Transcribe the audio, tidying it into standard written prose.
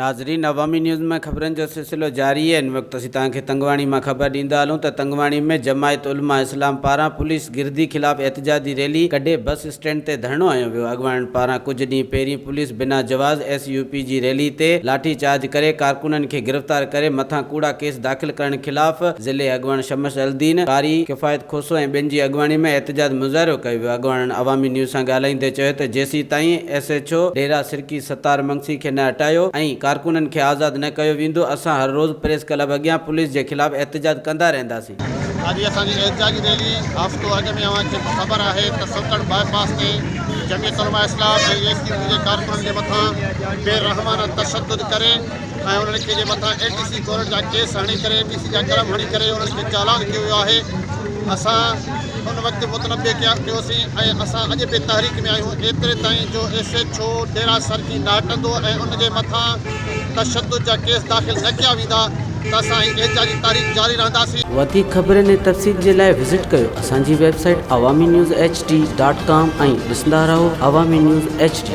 ناظرين عوامي نيوز ۾ خبرن جو سلسلو جاري آهي ان وقت اسين توهان کي تنگواڻي مان خبر ڏيندا هلون ته تنگواڻي ۾ جماعت علماء اسلام پاران پوليس گردي خلاف احتجاجي ريلي ڪڍي بس اسٽينڊ تي ڌرڻو هنيو ويو اڳواڻن پاران ڪجهه ڏينهن پهرين پوليس بنا جواز ايس يو پي جي ريلي تي لاٺي چارج ڪري ڪارڪنن کي گرفتار ڪري مٿان ڪوڙا ڪيس داخل ڪرڻ خلاف ضلعي اڳواڻ شمس الدين، قاري ڪفايت کوسو ۽ ٻين جي اڳواڻي ۾ احتجاج مظاهرو ڪيو ويو. اڳواڻن عوامي نيوز سان ڳالهائيندي چيو ته جيسيتائين S H O Dera Sarki Sattar Magsi کي نه هٽايو ۽ ڪارڪنن کي آزاد نه ڪيو ويندو اسان هر روز پريس ڪلب اڳيان پوليس جي خلاف احتجاج ڪندا رهنداسين. اڄ اسان جي احتجاجي ريلي هفتو اڳ ۾ اوهان کي خبر آهي ته سوڪڙ باء پاس تي Jamiat Ulema Islam ۽ S T P جي ڪارڪنن جي مٿان بي رحمانه تشدد ڪري ۽ انهن کي جي مٿان اي ٽي سي ڪورٽ جا ڪيس هڻي ڪري اي ٽي سي جا قلم هڻي ڪري انهن کي چالان ڪيو ويو آهي اسان ان وقت متنبه ڪيوسين ۽ اسان اڄ به تحريڪ ۾ آهيون ايتري تائين جو S H O Dera Sarki نه هٽندو ۽ ان جي مٿان تشدد جا ڪيس داخل نه ڪيا ويندا ته اسان هي احتجاجي تحريڪ جاري رهنداسين. وڌيڪ خبرن ۽ تفصيل جي لاء وزٽ ڪيو اسان جي website Awami news H D dot com ۽ ڏسندا رهو عوامي نيوز ايڇ ڊي.